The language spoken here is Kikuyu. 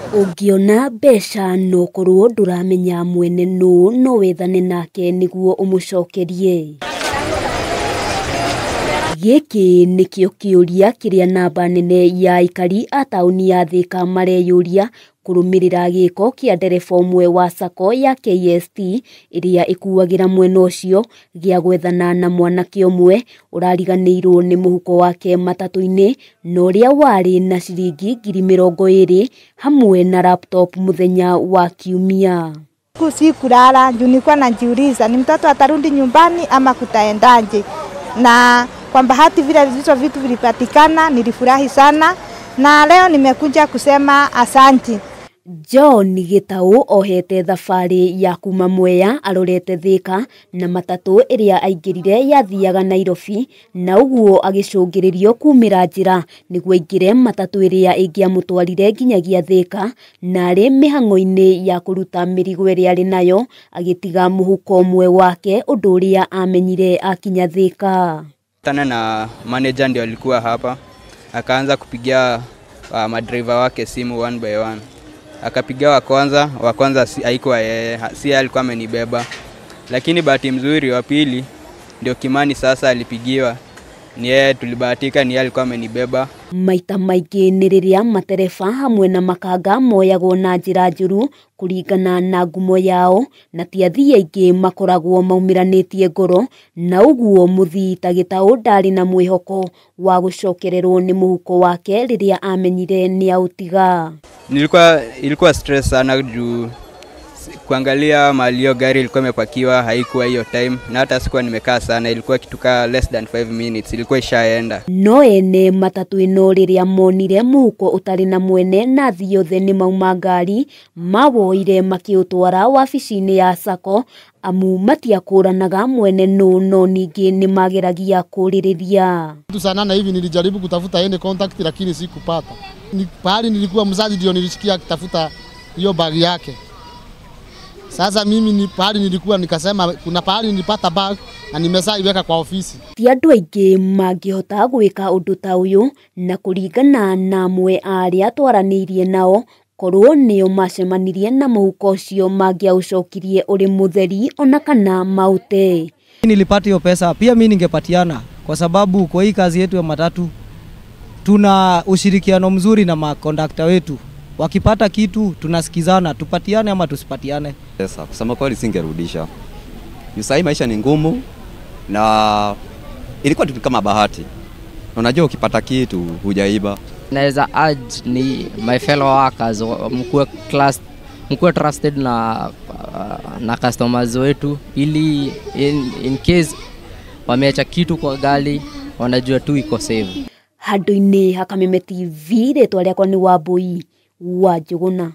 Ũngĩona mbeca no korwo ndũramenya mwene nũ no wethane nake nĩguo ũmũcokerie. Gĩkĩ nĩkĩo kĩũria kĩrĩa namba nene ya aikari a taũni ya Thĩka mareyũria kũrũmĩrĩra gĩko kĩa ndereba ũmwe wa sacco ya KST ĩrĩa ĩkuagĩra mwena ũcio gĩa gwethana na mwanake ũmwe ũrariganĩirwo nĩ mũhuko wake matatũ-inĩ na ũrĩa warĩ na ciringi 20,000 hamwe na laptop mũthenya wa Kiumia. Sikulala juu nilikuwa najiuliza ni mtoto atarudi nyumbani ama kutaendaje, na kwa bahati vile hizo vitu vilipatikana, nilifurahi sana na leo nimekuja kusema asanti. John Gitau ohete thabarĩ ya kuma Mwea arorete Thĩka na matatũ ĩrĩa aingĩrire yathiaga Nairobi na ũguo agĩcũngĩrĩrio kumĩra njĩra nĩguo aingĩre matatũ ĩrĩa ĩngĩamũtwarire nginyagia Thĩka na arĩ mĩhang'o-inĩ ya kũruta mĩrigo ĩrĩa arĩ nayo agĩtiga mũhuko ũmwe wake ũndũ ũrĩa amenyire akinya Thĩka. Tana na manager ndio alikuwa hapa, akaanza kupigia madriver wake simu one by one. Akapigia wa kwanza haikuwa yeye, si alikuwa amenibeba. Lakini bahati mzuri wa pili ndio Kimani sasa alipigiwa, ni yeye tulibahatika, ni yeye alikuwa amenibeba. Maita maingĩ nĩ rĩrĩa matereba hamwe na makanga moyagwo na njĩra njũru kũringana na ngumo yao na ti athii aingĩ makoragwo maumĩranĩtie ngoro na ũguo mũthii ta Gĩtaũ ndarĩ na mwĩhoko wa gũcokererwo nĩ mũhuko wake rĩrĩa amenyire nĩ aũtiga. Ilikuwa stress sana juu kuangalia mahali hiyo gari ilikuwa imepakiwa haikuwa hiyo time, na hata sikuwa nimekaa sana, ilikuwa kitu ka less than 5 minutes ilikuwa ishaenda. No ene matatu ĩno rĩrĩa monire mũhuko ũtarĩ na mwene na athii othe nĩ mauma ngari mawoire makĩũtwara wabici-inĩ ya sacco amu matiakũranaga mwene nũ no ningĩ nĩ mageragia kũrĩrĩria. Sana na hivi nilijaribu kutafuta ene contact lakini sikupata. Ni pahali nilikuwa mzazi ndio nilisikia akitafuta hiyo bag yake. Sasa mimi ni pahali nilikuwa nikasema kuna pahali nilipata bag na nimesaiweka kwa ofisi. Ti andũ aingĩ mangĩhota gwĩka ũndũ ta ũyũ na kũringana na amwe a arĩa twaranĩirie nao korwo nĩo macemanirie na mũhuko ũcio mangĩaũcokirie ũrĩ mũtheri ona kana maũte. Nilipata hiyo pesa pia mimi ningepatiana kwa sababu kwa hii kazi yetu ya matatu tuna ushirikiano mzuri na makondakta wetu. Wakipata kitu tunasikizana, tupatiane ama tusipatiane. Pesa kusema kweli singerudisha. Sasa maisha ni ngumu na ilikuwa tu kama bahati. Unajua ukipata kitu hujaiba. Naweza urge ni my fellow workers mkuwe class, mkuwe trusted na customers wetu ili in case wameacha kitu kwa gari wanajua tu iko safe. Handũ-inĩ ha Kameme TV rĩtwa rĩakwa nĩ Wambui wa Njũgũna.